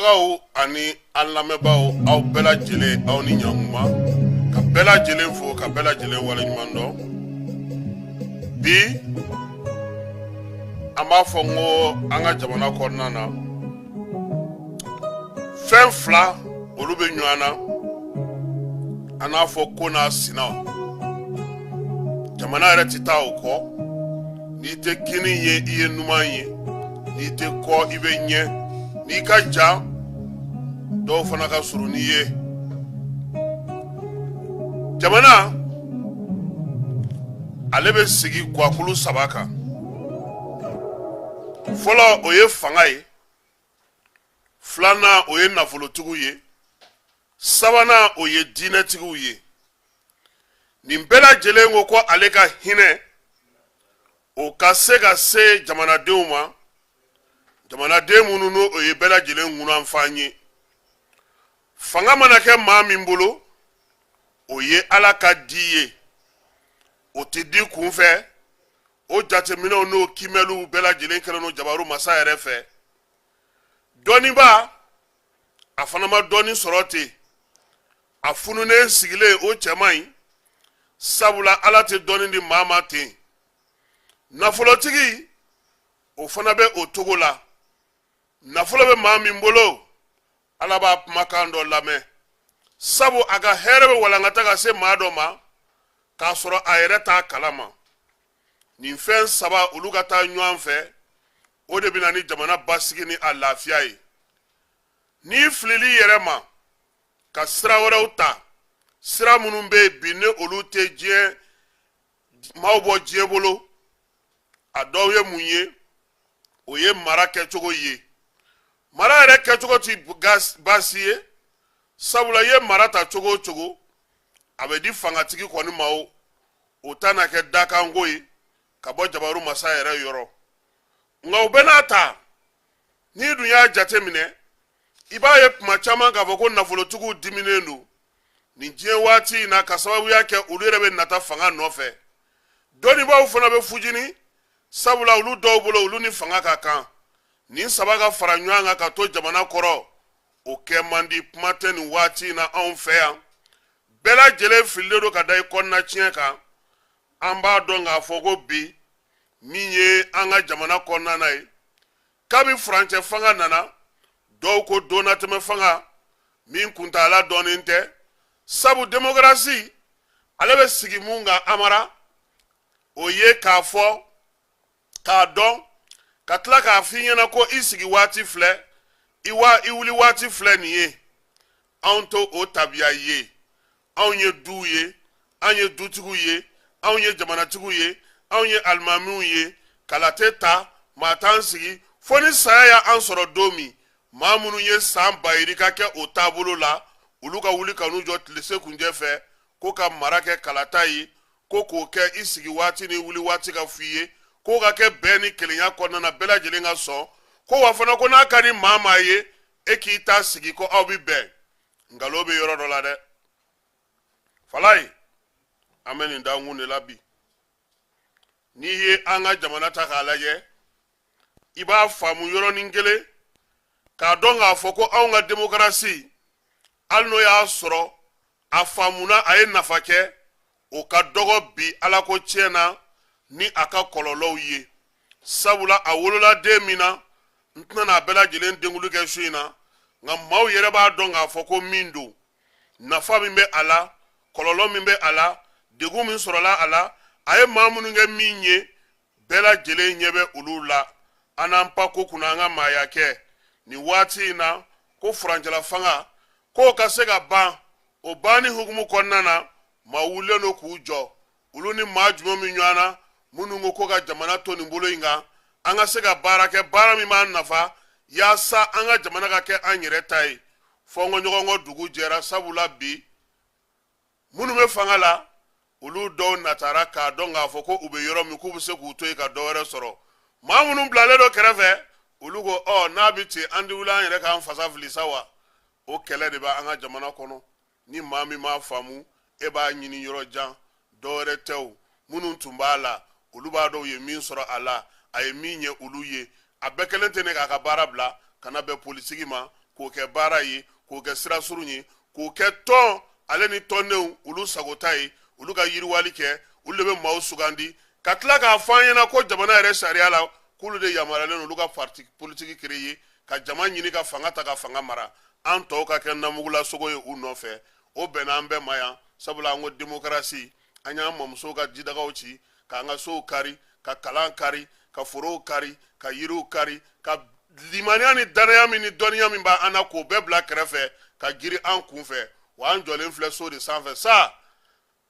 filɛbagaw ani an lamɛnbaaw, aw bɛɛ lajɛlen, aw ni ɲankuma, ka bɛɛ lajɛlen fo, ka bɛɛ lajɛlen waleɲuman dɔn. Bi an b'a fɔ n ko an ka jamana kɔnɔna na, fɛn fila olu bɛ ɲɔgɔn na, an n'a fɔ ko n'a sina. Jamana yɛrɛ tɛ taa o kɔ. N'i tɛ kini ye, i ye numan ye. N'i tɛ kɔ, i bɛ ɲɛ. N'i ka jan, dɔw fana ka surun n'i ye. Jamana ale bɛ sigi guwakulu saba kan. Fɔlɔ, o ye fanga ye. Filanan, o ye nafolotigiw ye. Sabanan, o ye diinɛtigiw ye. Nin bɛɛ lajɛlen ko ko ale ka hinɛ o ka se ka se jamanadenw ma, jamanaden minnu n'o o ye bɛɛ lajɛlen ŋunanfan ye. Fanga mana kɛ maa min bolo, o ye Ala ka di ye, o tɛ di kunfɛ. O jateminɛw n'o kiimɛliw bɛɛ lajɛlen kɛlen don jabaru masa yɛrɛ fɛ. Dɔnnibaa, a fana ma dɔnni sɔrɔ ten, a fununen sigilen, o cɛ man ɲi, sabula Ala tɛ dɔnni di maa ma ten. Nafolotigi, o fana bɛ o cogo la. Nafolo bɛ maa min bolo, Ala b'a kumakan dɔ lamɛn, sabu a ka hɛrɛ bɛ walankata ka se maa dɔ ma k'a sɔrɔ a yɛrɛ t'a kalama. Nin fɛn saba olu ka taa ɲɔgɔn fɛ, o de bɛ na ni jamana basigi ni a lafiya ye. N'i filili yɛrɛ ma ka sira wɛrɛw ta, sira minnu bɛ yen bi ni olu tɛ diɲɛ maaw bɔ diɲɛ bolo, a dɔw ye mun ye? O ye mara kɛcogo ye. Mara yɛrɛ kɛcogo ti baasi ye, sabula i ye mara ta cogo o cogo, a bɛ di fangatigi kɔni ma. O ta na kɛ dakanko ye ka bɔ jabaru masa yɛrɛ yɔrɔ. Nka o bɛɛ n'a ta, n'i dun y'a jateminɛ, i b'a ye kuma caman k'a fɔ ko nafolotigiw diminen don nin diɲɛ waati in na, ka sababuya kɛ olu yɛrɛ bɛ nata fanga nɔfɛ. Dɔnnibaaw fana bɛ fujini, sabula olu dɔw bolo, olu ni fanga ka kan. Nin saba ka fara ɲɔgɔn kan ka to jamana kɔrɔ, o kɛ man di. Kuma tɛ nin waati in na anw fɛ yan, bɛɛ lajɛlen fililen don ka da i kɔnɔna tiɲɛ kan. An b'a dɔn k'a fɔ ko bi min ye an ka jamana kɔnɔna na ye, kabi furancɛ fanga nana, dɔw ko donnatɛmɛ fanga min kuntaala dɔnnen tɛ, sabu demokarasi ale bɛ sigi mun kan, amara, o ye k'a fɔ k'a dɔn ka tila k'a f'i ɲɛna ko i sigi waati filɛ, i wa i wuli waati filɛ nin ye. Anw to o tabiya ye. Anw ye duw ye, an ye dutigiw ye, anw ye jamanatigiw ye, anw ye alimamiw ye. Kala tɛ ta maa t'an sigi fo ni saya y'an sɔrɔ don min. Maa minnu ye san bayirika kɛ o taabolo la, olu ka wuli ka n'u jɔ tilese kunjɛ fɛ ko ka mara kɛ kalata ye, ko k'o kɛ i sigi waati ni wuli waati ka f'i ye, k'o ka kɛ bɛn ni kelenya kɔnɔna na, bɛɛ lajɛlen ka sɔn ko wa fana ko n'a ka di maa maa ye, e k'i ta sigi ko aw bɛ bɛn. Nkalon bɛ yɔrɔ dɔ la dɛ, falayi. An bɛ nin dankun de la bi. N'i ye an ka jamana ta k'a lajɛ, i b'a faamu yɔrɔnin kelen k'a dɔn k'a fɔ ko anw ka demokarasi, hali n'o y'a sɔrɔ a faamuna, a ye nafa kɛ, o ka dɔgɔ bi ala ko tiɲɛ na ni a ka kɔlɔlɔw ye, sabula a wolola den min na, n tɛna n'a bɛɛ lajɛlen denkuli kɛ su in na. Nka maaw yɛrɛ b'a dɔn k'a fɔ ko min don, nafa min bɛ a la, kɔlɔlɔ min bɛ a la, degun min sɔrɔla a la, a ye maa minnu kɛ min ye, bɛɛ lajɛlen ɲɛ bɛ olu la. An n'an pa ko kunna an ka maaya kɛ nin waati in na ko furancɛla fanga k'o ka se ka ban. O banni hukumu kɔnɔna na, maa wulilen don k'u jɔ. Olu ni maa jumɛn bɛ ɲɔgɔn na? Minnu ko ko ka jamana to nin bolo in kan, an ka se ka baara kɛ, baara min b'an nafa, yaasa an ka jamana ka kɛ an yɛrɛ ta ye. Fɔ n ko ɲɔgɔn kɔ, dugu jɛra, sabula bi minnu bɛ fanga la, olu dɔw natara k'a dɔn k'a fɔ ko u bɛ yɔrɔ min, k'u bɛ se k'u to yen ka dɔ wɛrɛ sɔrɔ. Maa minnu bilalen don kɛrɛfɛ, olu ko ɔ n'a bɛ ten, an tɛ wuli an yɛrɛ k'an fasa fili sa wa. O kɛlɛ de bɛ an ka jamana kɔnɔ. Ni maa min m'a faamu, e b'a ɲini yɔrɔ jan, dɔ wɛrɛ tɛ. O minnu tun b'a la, olu b'a dɔn u ye min sɔrɔ a la, a ye min ɲɛ olu ye. A bɛɛ kɛlen tɛ ne k'a ka baara bila ka na bɛn politiki ma. k'o kɛ baara ye, k'o kɛ sirasurun ye, k'o kɛ tɔn ale ni tɔndenw olu sagota ye, olu ka yiriwali kɛ, olu de bɛ maaw sugandi, ka tila k'a fɔ an ɲɛna ko jamana yɛrɛ sariya la k'olu de yamaruyalen don olu ka parti politique créer, ka jama ɲini ka fanga ta, ka fanga mara, an tɔw ka kɛ namugulasogo ye u nɔfɛ. O bɛnna an bɛɛ ma yan, sabula an ko demokarasi. An y'an mamusow ka jidagaw ci, k'an ka sow kari, ka kalan kari, ka forow kari, ka yiriw kari, ka limaniya ni danaya min ni dɔnniya min b'an na k'o bɛɛ bila kɛrɛfɛ ka girin an kun fɛ. Wa an jɔlen filɛ so de sanfɛ sa,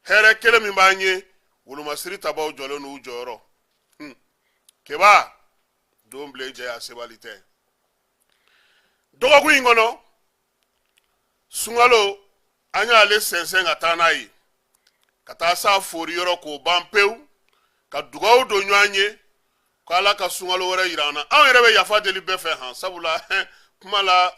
hɛrɛ kelen min b'an ye, wolomasiri tabaw jɔlen n'u jɔyɔrɔ. Keba don bilen jɛ a sebali tɛ. Dɔgɔkun in kɔnɔ, sunkalo an y'ale sɛnsɛn ka taa n'a ye ka taa s'a fori yɔrɔ k'o ban pewu, ka dugawu don ɲɔgɔn ye ko Ala ka sunkalo wɛrɛ yira an na. Anw yɛrɛ bɛ yafa deli bɛɛ fɛ han, sabula kuma la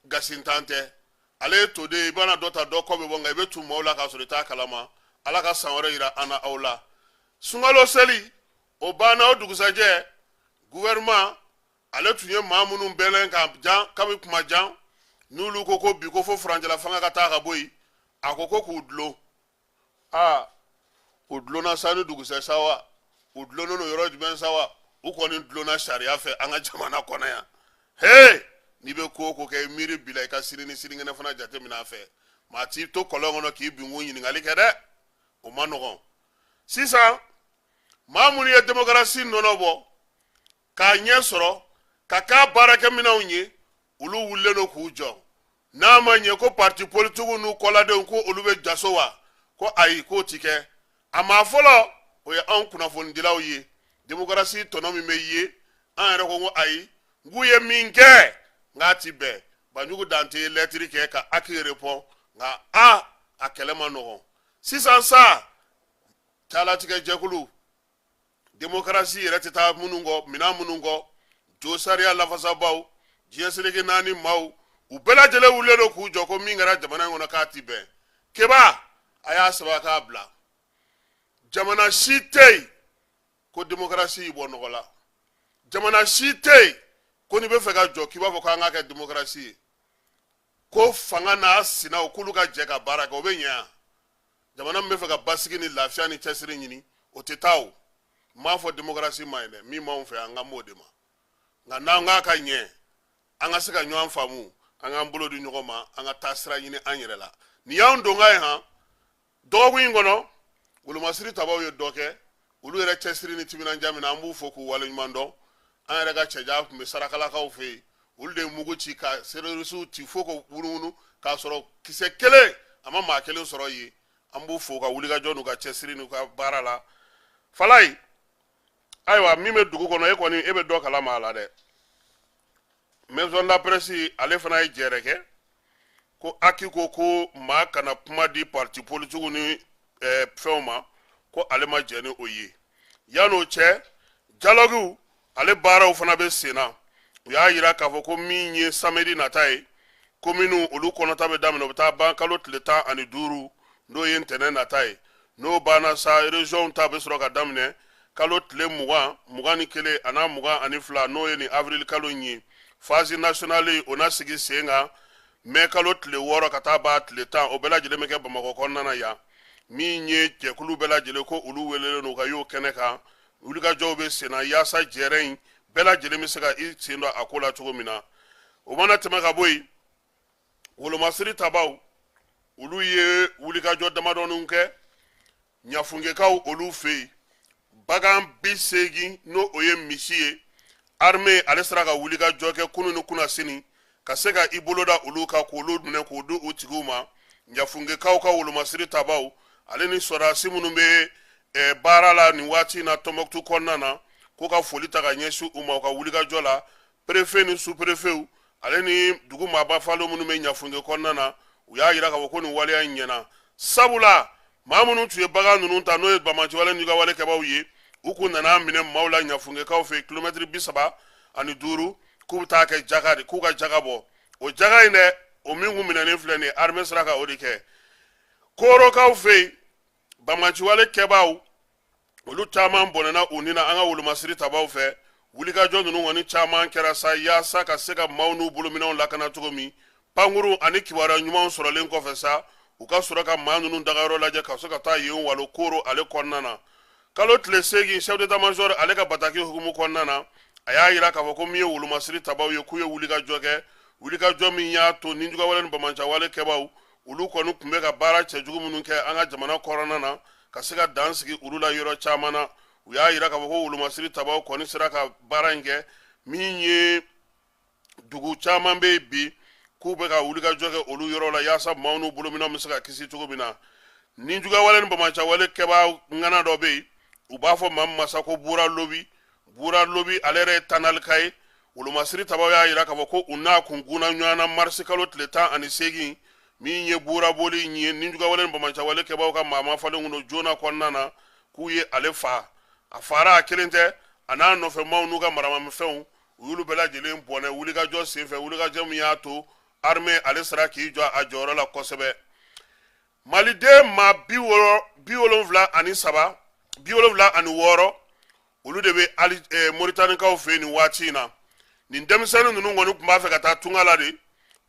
gasintan tɛ, ale ye toden ye, i bɛna dɔ ta dɔ kɔ bɛ bɔ, nka i bɛ tun maaw la k'a sɔrɔ i t'a kalama. Ala ka san wɛrɛ yira an na aw la. Sunkalo seli o banna, o dugusajɛ gouvernement ale tun ye maa minnu bɛnlen ka jan kabi kuma jan, n'olu ko ko bi ko fo furancɛla fanga ka taa ka bɔ yen, a ko ko k'u dulon. Aa, u dulonna sa ni dugusɛ sa wa, u dulonnen don yɔrɔ jumɛn sa wa, u kɔni dulonna sariya fɛ an ka jamana kɔnɔ yan. He, n'i bɛ ko o ko kɛ, i miiri bi la, i ka sini ni sinikɛnɛ fana jateminɛ a fɛ. Maa t'i to kɔlɔn kɔnɔ k'i binkun ɲininkali kɛ dɛ, o man nɔgɔn. Sisan maa minnu ye demokarasi nɔnɔ bɔ k'a ɲɛ sɔrɔ ka k'a baarakɛminɛnw ye, olu wulilen don k'u jɔ. N'a ma ɲɛ ko parti politikiw n'u kɔladenw ko olu bɛ jaso wa, ko ayi, k'o ti kɛ. A maa fɔlɔ, o ye anw kunnafonidilaw ye. Demokarasi tɔnɔ min bɛ ye, an yɛrɛ ko ko ayi, n k'u ye min kɛ, n k'a ti bɛn. Banjugu Dante ye lɛtiri kɛ ka HAC répond, nka a kɛlɛ ma nɔgɔn. Sisan sa, calatigɛ jɛkulu, demokarasi yɛrɛ tɛ taa minnu kɔ, minɛn minnu kɔ, jo sariya lafasabaw, diɲɛ seleke naani maaw, u bɛɛ lajɛlen wulilen don k'u jɔ ko min kɛra jamana in kɔnɔ k'a ti bɛn. Keba a y'a sɛbɛn k'a bila, jamana si tɛ yen ko demokarasi y'i bɔ nɔgɔ la. Jamana si tɛ yen ko n'i bɛ fɛ ka jɔ k'i b'a fɔ k'an k'a kɛ demokarasi ye, ko fanga n'a sinaw k'olu ka jɛ ka baara kɛ, o bɛ ɲɛ yan? Jamana min bɛ fɛ ka basigi ni lafiya ni cɛsiri ɲini, o tɛ taa. O n m'a fɔ demokarasi ma ɲi dɛ, min b'anw fɛ an kan b'o de ma. Nka n'an k'a ka ɲɛ, an ka se ka ɲɔgɔn faamu, an k'an bolo di ɲɔgɔn ma, an ka taa sira ɲini an yɛrɛ la. Nin y'anw donkan ye han. Dɔgɔkun in kɔnɔ, wolomasiri tabaw ye dɔ kɛ olu yɛrɛ cɛsiri ni timinandiya min na, an b'u fo k'u waleɲuman dɔn. An yɛrɛ ka cɛja tun bɛ sarakalakaw fɛ yen, olu de ye mugu ci ka terorisiw ci fo ko munumunu k'a sɔrɔ kisɛ kelen a ma maa kelen sɔrɔ yen. An b'u fo ka wulikajɔ n'u ka cɛsiri n'u ka baara la. Falayi, ayiwa, min bɛ dugu kɔnɔ, e kɔni e bɛ dɔ kalama a la dɛ. Maison de la presse ale fana ye jɛrɛ kɛ ko HAC ko ko maa kana kuma di parti politigiw ni fɛnw ma, ko ale ma jɛn ni o ye. Yan'o cɛ, dialogue ale baaraw fana bɛ sen na. U y'a yira k'a fɔ ko min ye samedi nata ye, kominiw olu kɔnɔta bɛ daminɛ, o bɛ taa ban kalo tile 15, n'o ye ntɛnɛn nata ye. N'o banna sa, région ta bɛ sɔrɔ ka daminɛ kalo tile 20, 21 an'a 22, n'o ye nin avril kalo in ye. Phase nationale o na sigi sen kan mɛ kalo tile 6 ka taa ban tile 10, o bɛɛ lajɛlen bɛ kɛ Bamakɔ kɔnɔna na yan. Min ye jɛkulu bɛɛ lajɛlen ko olu welelen don ka y'o kɛnɛ kan. Wulikajɔw bɛ sen na yaasa jɛrɛ in bɛɛ lajɛlen bɛ se ka i sen don a ko la cogo min na. O mana tɛmɛ ka bɔ yen, wolomasiri tabaw olu ye wulikajɔ damadɔninw kɛ Ɲafungekaw olu fɛ yen. Bagan 80, n'o o ye misi ye, armée ale sera ka wulikajɔ kɛ kunun ni kunasini ka se ka i bolo da olu kan k'olu minɛ k'o di u tigiw ma. Ɲafungekaw ka wolomasiri tabaw ale ni sɔrɔdasi minnu bɛ baara la nin waati in na Tɔnbɔkutu kɔnɔna na, ko ka foli ta ka ɲɛsin u ma u ka wulikajɔ la. Perefe ni superefew ale ni dugu maaba falen minnu bɛ Ɲafunke kɔnɔna na, u y'a yira k'a fɔ ko nin waleya in ɲɛna, sabula maa minnu tun ye bagan ninnu ta, n'o ye banbaanciwale ni wale kɛbaaw ye, u kun nana minɛ maaw la Ɲafunkekaw fɛ kilomɛtiri 35, k'u bɛ taa kɛ jaka de, k'u ka jaka bɔ. O jaka in dɛ, o min kun minɛnen filɛ nin ye, armée sera ka o de kɛ. Korokaw fɛ yen, banbaanciwale kɛbaaw olu caman bɔnɛna u ni na an ka wolomasiri tabaw fɛ. Wulikajɔ ninnu kɔni caman kɛra sa yaasa ka se ka maaw n'u bolominɛnw lakana cogo min. Pankuru ani kibaruya ɲumanw sɔrɔlen kɔfɛ sa, u ka sɔrɔ ka maa ninnu dagayɔrɔ lajɛ ka se ka taa yen walo koro ale kɔnɔna na. Kalo tile 8, chef d'état major ale ka bataki hukumu kɔnɔna na, a y'a yira k'a fɔ ko min ye wolomasiri tabaw ye, k'u ye wulikajɔ kɛ, wulikajɔ min y'a to nijugawale ni bamancawale kɛbaw, olu kɔni tun bɛ ka baara cɛjugu minnu kɛ an ka jamana kɔnɔna na, ka se ka dan sigi olu la yɔrɔ caman na. U y'a yira k'a fɔ ko wolomasiri tabaw kɔni sera ka baara in kɛ. Min ye dugu caman bɛ yen bi, k'u bɛ ka wulikajɔ kɛ olu yɔrɔ la yaasa maaw n'u bolominɛnw bɛ se ka kisi cogo min na. Nijugawale ni bamancawale kɛbaa ŋana dɔ bɛ yen, u b'a fɔ maa min ma sa ko Bura Lobi. Bura Lobi, ale yɛrɛ ye Tanalika ye. Wolomasiri tabaw y'a yira k'a fɔ ko u n'a kun gunna ɲɔgɔn na marisi kalo tile 18. Min ye Bura Boli in ye, nijugawale ni bamancawale kɛbaaw ka maa mafalen kun don joona kɔnɔna na, k'u ye ale fa. A fara, a kelen tɛ, a n'a nɔfɛmaw n'u ka maramafɛnw, u y'olu bɛɛ lajɛlen bɔnɛ wulikajɔ senfɛ, wulikajɔ min y'a to armée ale sera k'i jɔ a jɔyɔrɔ la kosɛbɛ. Maliden maa 73, 76, olu de bɛ ali Moritanikaw fɛ yen nin waati in na. Nin denmisɛnnin ninnu kɔni tun b'a fɛ ka taa tunga la de.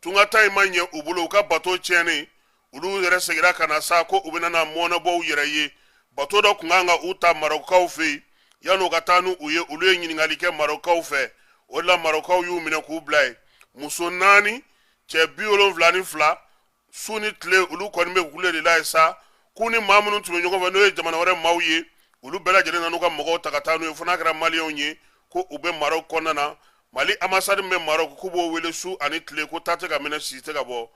Tunga ta in ma ɲɛ u bolo, u ka bato tiɲɛnen, olu yɛrɛ seginna ka na sa ko u bɛna na mɔnɛbɔ u yɛrɛ ye. Bato dɔ tun kan ka u ta Marɔkukaw fɛ yen. Yan'u ka taa n'u ye, olu ye ɲininkali kɛ Marɔkukaw fɛ. O de la Marɔkukaw y'u minɛ k'u bila yen. Muso 4, cɛ 72, su ni tile olu kɔni bɛ kule de la yen sa, k'u ni maa minnu tun bɛ ɲɔgɔn fɛ, n'o ye jamana wɛrɛ maaw ye, olu bɛɛ lajɛlen nan'u ka mɔgɔw ta ka taa n'u ye, fo n'a kɛra Maliyɛnw ye, ko u bɛ Marɔku kɔnɔna na. Mali ambassade min bɛ Marɔku, k'u b'o wele su ani tile, ko ta tɛ ka minɛ, si tɛ ka bɔ.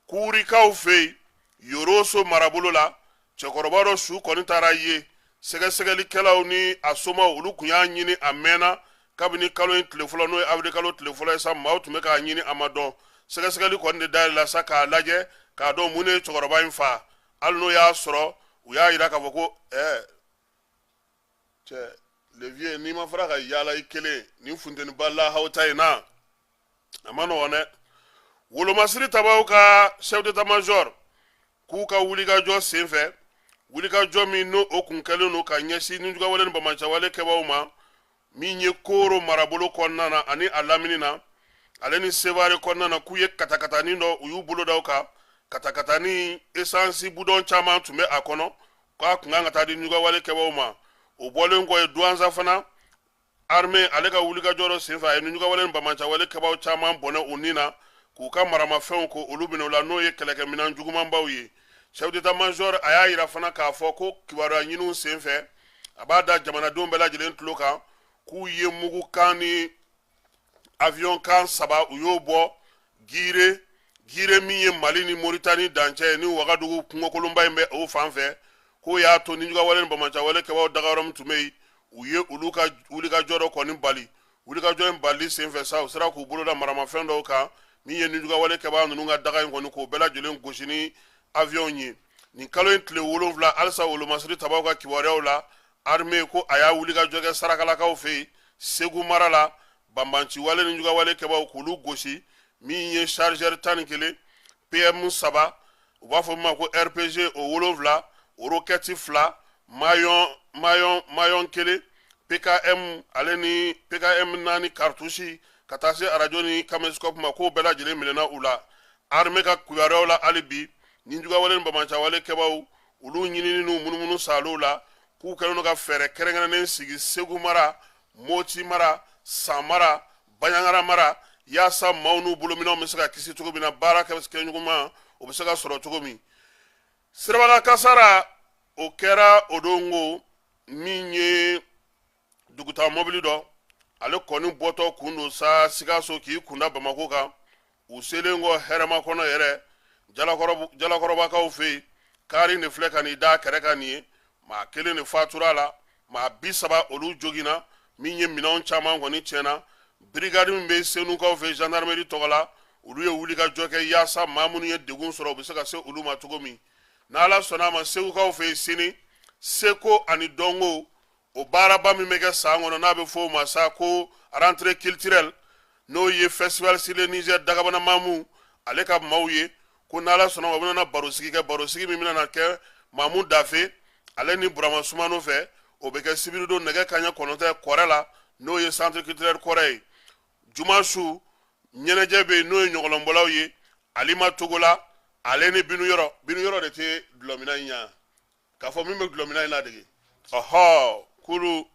Kurikaw fɛ yen, Yoroso marabolo la, cɛkɔrɔba dɔ su kɔni taara ye. Sɛgɛsɛgɛlikɛlaw ni a somaw, olu tun y'a ɲini a mɛnna. Kabini kalo in tile fɔlɔ, n'o ye avril kalo tile fɔlɔ ye sa, maaw tun bɛ k'a ɲini, a ma dɔn. Sɛgɛsɛgɛli kɔni de dayɛlɛla sa k'a lajɛ k'a dɔn mun de ye cɛkɔrɔba in fa, hali n'o y'a sɔrɔ u y'a yira k'a fɔ ko cɛ le vieux, n'i ma fara ka yaala i kelen nin funteniba lahaw ta in na, a ma nɔgɔn dɛ. Wolomasiri tabaw ka chef d'état major k'u ka wulikajɔ senfɛ, wulikajɔ min n'o o kun kɛlen don ka ɲɛsin nijugawale ni bamacawale kɛbaaw ma, min ye Koro marabolo kɔnɔna na ani a lamini na, ale ni Sevare kɔnɔna na, k'u ye katakatanin dɔ, u y'u bolo da o kan. Katakatanin esansi budɔn caman tun bɛ a kɔnɔ, k'a kun kan ka taa di nijugawale kɛbaaw ma. O bɔlen kɔ ye, Duwanza fana, armée ale ka wulikajɔ dɔ senfɛ, a ye nijugawale ni bamacawale kɛbaaw caman bɔnɛ u ni na, k'u ka maramafɛnw ko olu minɛ u la, n'o ye kɛlɛkɛminɛn jugumanbaw ye. Chef d'état major a y'a yira fana k'a fɔ ko kibaruya ɲiniw senfɛ, a b'a da jamanadenw bɛɛ lajɛlen tulo kan k'u ye mugukan ni avion kan 3, u y'o bɔ Gire. Gire min ye Mali ni Moritani dancɛ ye, ni Wagadugu kungokolonba in bɛ o fan fɛ, k'o y'a to nijugawale ni bamacawale kɛbaaw dagayɔrɔ min tun bɛ yen, u ye olu ka wulikajɔ dɔ kɔni bali. Wulikajɔ in balili senfɛ sa, u sera k'u bolo da maramafɛn dɔw kan, min ye nijugawale kɛbaa ninnu ka daga in kɔni, k'o bɛɛ lajɛlen gosi ni avion ye. Nin kalo in tile 7, halisa wolomasiri tabaw ka kibaruyaw la, armée ko a y'a wulikajɔ kɛ Sarakalakaw fɛ yen Segu mara la, banbanciwale ni jugawale kɛbaaw k'olu gosi. Min ye chargeur 11, PM 3, u b'a fɔ min ma ko RPG, o 7, roquette 2, maillon 1, PKM ale ni PKM 4 cartouche, ka taa se arajo ni caméscope ma, k'o bɛɛ lajɛlen minɛna u la. Armée ka kibaruyaw la hali bi, ni jugawale ni bamancawale kɛbaaw, olu ɲinini n'u munumunu salow la, k'u kɛlen don ka fɛɛrɛ kɛrɛnkɛrɛnnen sigi Segu mara, Moti mara, San mara, Baɲangara mara, yaasa maaw n'u bolominɛnw bɛ se ka kisi cogo min na, baara kɛɲɔgɔnma o bɛ se ka sɔrɔ cogo min. Sirabakan kasara o kɛra o don ko min ye dugutaa mɔbili dɔ, ale kɔni bɔtɔ kun don sa Sikaso k'i kunda Bamakɔ kan. U selen kɔ Hɛrɛmakɔnɔ yɛrɛ, Jalakɔrɔbakaw fɛ yen, kari de filɛ ka n'i da kɛrɛ kan nin ye. Maa kelen de fatura a la, maa 30 olu joginna. Min ye minɛnw caman kɔni tiɲɛna. Brigade min bɛ Senukaw fɛ gendarmerie tɔgɔ la, olu ye wulikajɔ kɛ yaasa maa minnu ye degun sɔrɔ, u bɛ se ka se olu ma cogo min. N'Ala sɔnna a ma, Segukaw fɛ yen sini, seko ani dɔnko o baaraba min bɛ kɛ san kɔnɔ, n'a bɛ fɔ o ma sa ko rentrée culturelle, n'o ye festival sur le Niger Dagabana Mamu ale ka maaw ye, ko n'Ala sɔnna o bɛna na barosigi kɛ, barosigi min bɛna na kɛ Mamu Dafe ale ni Burama Sumano fɛ. O bɛ kɛ sibiridon nɛgɛ kanɲɛ 9 Kɔrɛ la, n'o ye centre culturel Kɔrɛ ye. Juma su, ɲɛnajɛ bɛ yen, n'o ye ɲɔgɔlɔnbɔlaw ye. Alima Togola ale ni binu yɔrɔ binu yɔrɔ de tɛ dulɔminna in ɲa k'a fɔ min bɛ dulɔminna in ladege ɔhɔ k'olu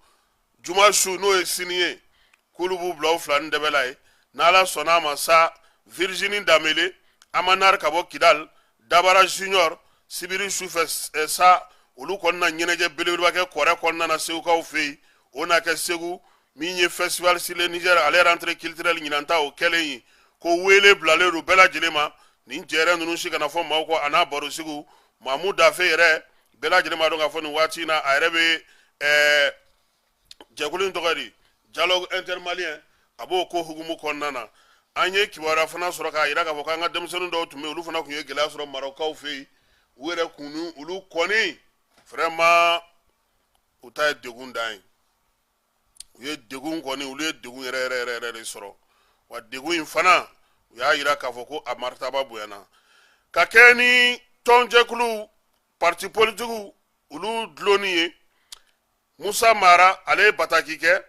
juma su n'o ye sini ye k'olu b'u bila u fila ni dɛbɛ la ye n'ala sɔnna a ma sa Virginie Danbele Amanar ka bɔ Kidal Dabara Junior sibiri su fɛ eh, sa olu kɔni na ɲɛnajɛ belebeleba kɛ kɔrɛ kɔnɔna na segukaw fɛ yen o na kɛ segu min ye festival sur le Niger ale rentrée culturelle ɲinan ta o kɛlen ye ko wele bilalen don bɛɛ lajɛlen ma nin jɛrɛ ninnu si kana fɔ maaw kɔ a n'a barosigiw Mamu Dafe yɛrɛ bɛɛ lajɛlen b'a dɔn k'a fɔ nin waati in na a yɛrɛ bɛ ɛɛ jɛkulu in tɔgɔ di dialogue intermalien a b'o ko hukumu kɔnɔna na an ye kibaruya fana sɔrɔ k'a jira k'a fɔ k'an ka denmisɛnnin dɔw tun bɛ yen olu fana tun ye gɛlɛya sɔrɔ marɔkukaw fɛ yen u yɛrɛ kun ni olu kɔni vraiment u ta ye degun dan ye u ye degun kɔni olu ye degun yɛrɛ yɛrɛ yɛrɛ yɛrɛ de sɔrɔ wa degun in fana u y'a jira k'a fɔ ko a maritaba bonyana ka kɛ ni tɔnjɛkulu parti politikiw olu dulonni ye Musa Mara ale ye bataki kɛ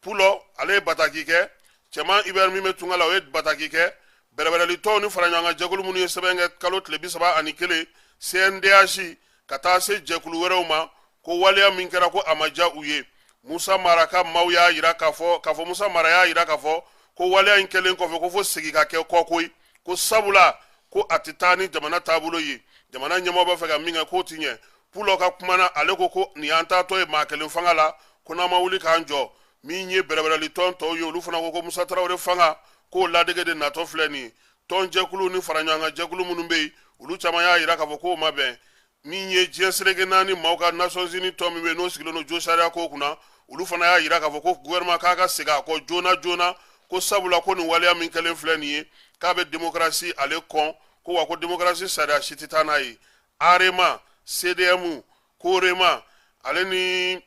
Pulɔ ale ye bataki kɛ Cɛman Hubert min bɛ tunga la o ye bataki kɛ bɛrɛbɛrɛli tɔnw ni faraɲɔgɔnkan jɛkulu minnu ye sɛbɛn kɛ kalo tile 31 CNDH ka taa se jɛkulu wɛrɛw ma ko waleya min kɛra ko a ma diya u ye Musa Mara ka maaw y'a jira k'a fɔ k'a fɔ Musa Mara y'a jira k'a fɔ ko waleya in kɛlen kɔfɛ ko fo segin ka kɛ kɔ koyi ko sabula ko a tɛ taa ni jamana taabolo ye jamana ɲɛmɔgɔ b'a fɛ ka min kɛ k'o ti ɲɛ Pulɔ ka kuma na ale ko ko nin y'an taatɔ ye maa kelen fanga la ko n'an ma wuli k'an jɔ min ye bɛrɛbɛrɛli tɔn tɔw ye olu fana ko ko Musa Tarawele fanga k'o ladege de natɔ filɛ nin ye tɔnjɛkulu ni faraɲɔgɔnkan jɛkulu minnu bɛ yen olu caman y'a jira k'a fɔ k'o ma bɛn min ye diɲɛ seleke naani maaw ka Nations Unies tɔn min bɛ yen n'o sigilen don jo sariya ko kunna olu fana y'a jira k'a fɔ ko gouvernement k'a ka segin a kɔ joona joona ko sabula ko nin waleya min kɛlen filɛ nin ye k'a bɛ démocratie ale kɔn ko wa ko démocratie sariya si tɛ taa n'a ye AREMA CDM COREMA ale ni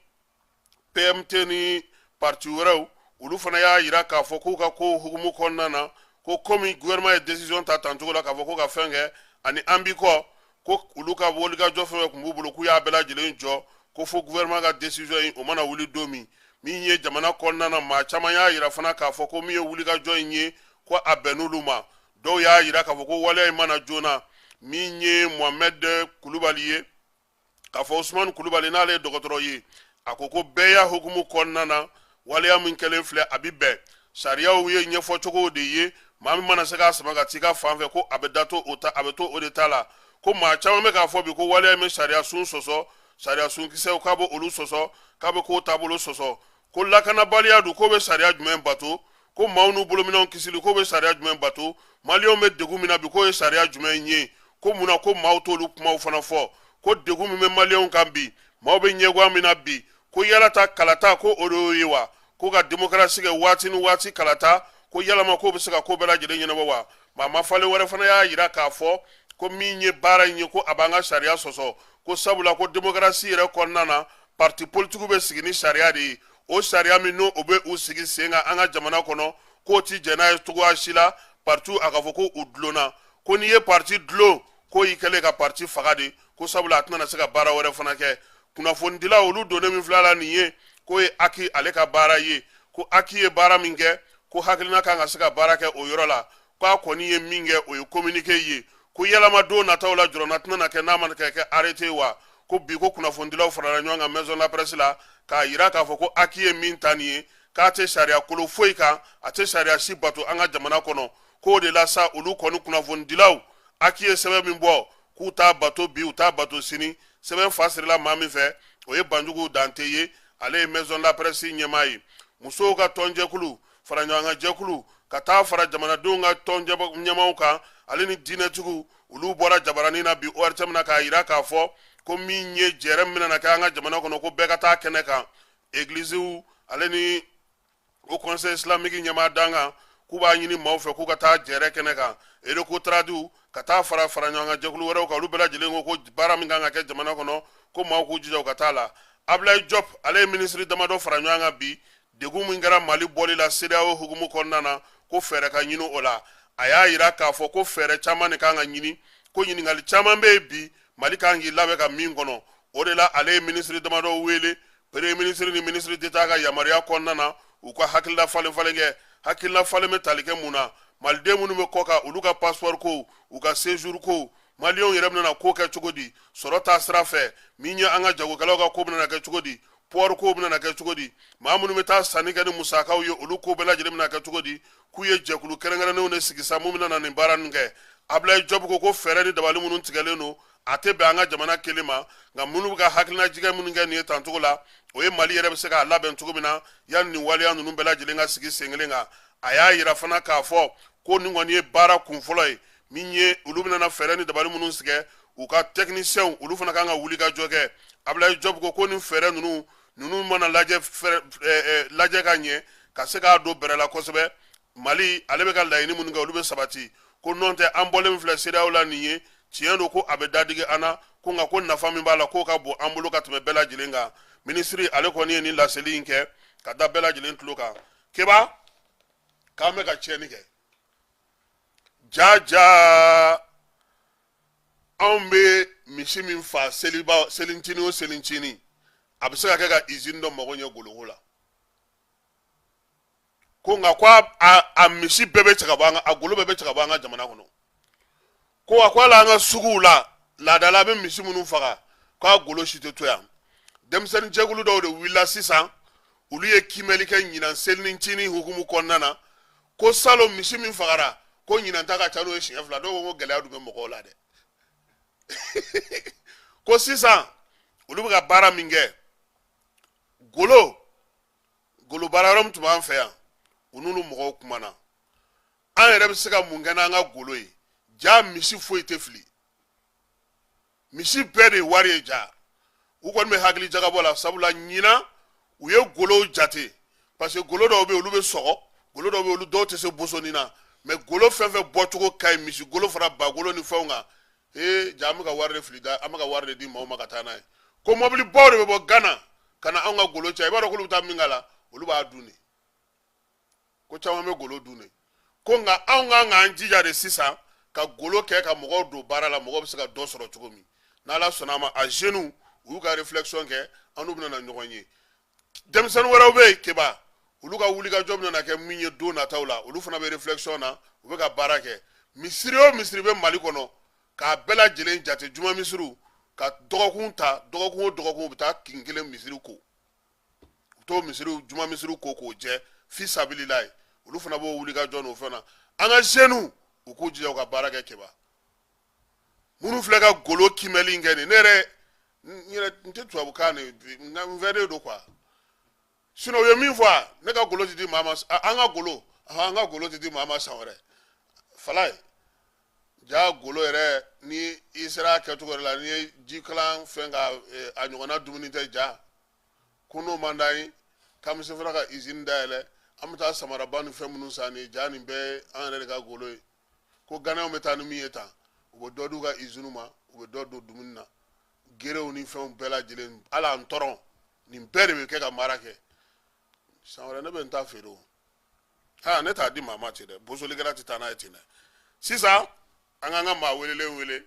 PMT ni parti wɛrɛw olu fana y'a jira k'a fɔ k'u ka ko hukumu kɔnɔna na ko komi gouvernement ye décision ta tancogo la k'a fɔ ko ka fɛn kɛ ani an bi kɔ ko olu ka wulikajɔ fɛn fɛn tun b'u bolo k'u y'a bɛɛ lajɛlen jɔ ko fo gouvernement ka décision in o mana wuli don min min ye jamana kɔnɔna na maa caman y'a jira fana k'a fɔ ko min ye wulikajɔ in ye ko a bɛnn'olu ma dɔw y'a jira k'a fɔ ko waleya in mana joona min ye Mohamed Kulubali ye k'a fɔ Usumani Kulubali n'ale ye dɔgɔtɔrɔ ye a ko ko bɛɛya hukumu kɔnɔna na waleya min kɛlen filɛ a bɛ bɛn sariyaw ye ɲɛfɔcogo de ye maa min mana se k'a sama ka t'i ka fan fɛ ko a bɛ da to o ta a bɛ to o de ta la ko maa caman bɛ k'a fɔ bi ko waleya in bɛ sariya sun sɔsɔ sariya sun kisɛw k'a bɛ olu sɔsɔ k'a bɛ kow taabolo sɔsɔ ko lakanabaliya dun k'o bɛ sariya jumɛn bato ko maaw n'u bolominɛnw kisili k'o bɛ sariya jumɛn bato maliyɛnw bɛ degun min na bi k'o ye sariya jumɛn ye ko mun na ko maaw t'olu kumaw fana fɔ ko degun min bɛ maliyɛnw kan bi maaw bɛ ɲɛgwan min na bi ko yala ta kalata ko o de y'o ye wa ko ka demokarasi kɛ waati ni waati kalata ko yalama k'o bɛ se ka ko bɛɛ lajɛlen ɲɛnabɔ wa maa mafalen wɛrɛ fana y'a jira k'a fɔ ko min ye baara in ye ko a b'an ka sariya sɔsɔ ko sabula ko demokarasi yɛrɛ kɔnɔna na parti politikiw bɛ sigi ni sariya de ye o sariya min n'o o bɛ u sigi sen kan an ka jamana kɔnɔ k'o ti jɛn n'a ye cogoya si la parti a ka fɔ ko u dulonna ko n'i ye parti dulon k'o y'i kɛlen ka parti faga de ko sabula a tɛna se ka baara wɛrɛ fana kɛ kunnafonidilaw olu donnen min filɛ la nin ye k'o ye aki ale ka baara ye ko aki ye baara min kɛ ko hakilina kan ka se ka baara kɛ o yɔrɔ la k'a kɔni ye min kɛ o ye communiqué ye ko yalama don nataw la jɔrɔna tɛna kɛ n'a mana kɛ kɛ arrêté wa ko bi ko kunnafonidilaw farala ɲɔgɔn kan maison de la presse la k'a yira k'a fɔ ko aki ye min ta nin ye k'a tɛ sariya kolo foyi kan a tɛ sariya si bato an ka jamana kɔnɔ k'o de la sa olu kɔni kunnafonidilaw aki ye sɛbɛn min bɔ k'u t'a bato bi u t'a bato sini sɛbɛn fa sirila maa min fɛ o ye banjugu dante ye ale ye maison de la presse ɲɛmaa ye musow ka tɔnjɛkulu faraɲɔgɔnkanjɛkulu ka taa fara jamanadenw ka tɔn ɲɛmaaw kan ale ni diinɛtigiw olu bɔra jabaranin na bi ORTM na k'a yira k'a fɔ ko min ye jɛrɛ min bɛna kɛ an ka jamana kɔnɔ ko bɛɛ ka taa kɛnɛ kan egiliziw ale ni haut conseil islamique ɲɛmaa dankan k'u b'a ɲini maaw fɛ k'u ka taa jɛrɛ kɛnɛ kan Recotrade ka taa fara fara ɲɔgɔn kan jɛkulu wɛrɛw kan olu bɛɛ lajɛlen ko ko baara min kan ka kɛ jamana kɔnɔ ko maaw k'u jija u ka taa la Ablaye Diop ale ye minisiri damadɔ fara ɲɔgɔn kan bi degun min kɛra Mali bɔli la CEDEAO hukumu kɔnɔna na ko fɛɛrɛ ka ɲini o la a y'a yira k'a fɔ ko fɛɛrɛ caman de kan ka ɲini ko ɲininkali caman bɛ yen bi Mali kan k'i labɛn ka min kɔnɔ o de la ale ye minisiri damadɔ wele premier ministre ni ministre d'État ka yamaruya kɔnɔna na u ka hakilila falen falen kɛ hakilila falen bɛ tali kɛ mun na Maliden minnu bɛ kɔkan, olu ka passeport ko, u ka séjour ko, Maliyɛnw yɛrɛ bɛna ko kɛ cogo di sɔrɔ ta sira fɛ, min ye an ka jagokɛlaw ka ko bɛna kɛ cogo di, port ko bɛna kɛ cogo di, maa minnu bɛ taa sanni kɛ ni musakaw ye, olu ko bɛɛ lajɛlen bɛna kɛ cogo di. K'u ye jɛkulu kɛrɛnkɛrɛnnenw de sigi sa mun bɛna na nin baara ninnu kɛ. Abulayi Jɔpu ko ko fɛɛrɛ ni dabali minnu tigɛlen don, a tɛ bɛn an ka jamana kelen ma, nka minnu bɛ ka hakilinajigin minnu kɛ nin ye tancogo la, o ye Mali yɛrɛ bɛ se k'a labɛn cogo min na yanni nin waleya ninnu bɛɛ lajɛlen ka sigi sen kelen kan. A y'a yira fana k'a fɔ ko nin kɔni ye baara kunfɔlɔ ye min ye olu bɛna fɛɛrɛ ni dabali minnu tigɛ, u ka tɛkinisiyɛnw olu fana kan ka wuli ka jɔ kɛ. Abulayi Jɔpu ko ko nin fɛɛrɛ ninnu mana lajɛ lajɛ ka ɲɛ ka se k'a don bɛrɛ la kosɛbɛ, Mali ale bɛ ka laɲini minnu kɛ, olu bɛ sabati. Ko nɔn tɛ, an bɔlen filɛ CEDEAO la nin ye, tiɲɛ don ko a bɛ dadigi an na, ko nka ko nafa min b'a la, k'o ka bon an bolo ka tɛmɛ bɛɛ lajɛlen kan. Minisiri ale kɔni ye nin laseli in kɛ ka da bɛɛ lajɛlen tulo kan. Keba, k'an bɛ ka tiɲɛni kɛ ja ja. Anw bɛ misi min fa seliba, selincinin o selincinin, a bɛ se ka kɛ ka izini dɔ mago ɲɛ goloko la. Ko nka ko a misi bɛɛ bɛ cɛ ka bɔ an ka, a golo bɛɛ bɛ cɛ ka bɔ an ka jamana kɔnɔ. Ko a ko hali an ka suguw la, laadala bɛ misi minnu faga, k'a golo si tɛ to yan. Denmisɛnnin jɛkulu dɔw de wulila sisan, olu ye kiimɛli kɛ ɲinan selincinin hukumu kɔnɔna na, ko salon misi min fagara, ko ɲinan ta ka ca n'o ye siɲɛ 2. Dɔw ko ko gɛlɛya dun bɛ mɔgɔw la dɛ. Ko sisan olu bɛ ka baara min kɛ, golo baara yɔrɔ min tun b'an fɛ yan, u n'olu mɔgɔw kumana, an yɛrɛ bɛ se ka mun kɛ n'an ka golo ye. Ja misi foyi tɛ fili, misi bɛɛ de ye wari ye. Ja u kɔni bɛ hakili jagabɔ la, sabula ɲinan u ye golow jate, parce que golo dɔw bɛ yen, olu bɛ sɔgɔ, golo dɔw bɛ yen, olu dɔw tɛ se bosoni na, mais golo fɛn fɛn bɔcogo ka ɲi, misi golo fara bagolo ni fɛnw kan, ee ja an bɛ ka wari de fili da, an bɛ ka wari de di maaw ma ka taa n'a ye. Ko mɔbilibaw de bɛ bɔ Gana ka na anw ka golo cɛ. I b'a dɔn k'olu bɛ taa min k'a la, olu b'a dun de. Ko caman bɛ golo dun de. Ko nka anw kan k'an jija de sisan ka golo kɛ ka mɔgɔw don baara la, mɔgɔw bɛ se ka dɔ sɔrɔ cogo min. N'Ala sɔnna a ma, a jeunes u y'u ka réflexion kɛ, an n'u bɛna na ɲɔgɔn ye. Denmisɛnnin wɛrɛw bɛ yen, Keba, olu ka wulikajɔ bɛna na kɛ min ye don nataw la, olu fana bɛ réflexion na, u bɛ ka baara kɛ. Misiri o misiri bɛ Mali kɔnɔ, k'a bɛɛ lajɛlen jate, juma misiriw, ka dɔgɔkun ta, dɔgɔkun o dɔgɔkun u bɛ taa kin kelen misiri ko, u t'o misiriw, juma misiriw ko k'o jɛ fi sabililayi. Olu fana b'o wulikajɔ n'o fɛn na. An ka jeunes u k'u jija u ka baara kɛ. Keba, minnu filɛ ka golo kiimɛli in kɛ nin, ne yɛrɛ n yɛrɛ n tɛ tubabukan nin n fɛnnen don quoi, sinon u ye min fɔ, a ne ka golo tɛ di maa ma, an ka golo, an ka golo tɛ di maa ma san wɛrɛ. Falaye, ja golo yɛrɛ, ni i sera a kɛcogo yɛrɛ la, n'i ye jikalan fɛn ka a ɲɔgɔnna dumuni tɛ. Ja ko n'o man d'an ye, k'an bɛ se fana ka izini dayɛlɛ, an bɛ taa samaraba ni fɛn minnu san nin, ja nin bɛɛ an yɛrɛ de ka golo ye. Ko Ganayɛnw bɛ taa ni min ye tan, u bɛ dɔ d'u ka izini ma, u bɛ dɔ don dumuni na, gerew ni fɛnw bɛɛ lajɛlen, hali an tɔrɔn nin bɛɛ de bɛ kɛ ka mara kɛ. San wɛrɛ ne bɛ n ta feere o, ha ne t'a di maa ma ten dɛ, bosolikɛla tɛ taa n'a ye ten dɛ. Sisan an k'an ka maa welelen wele.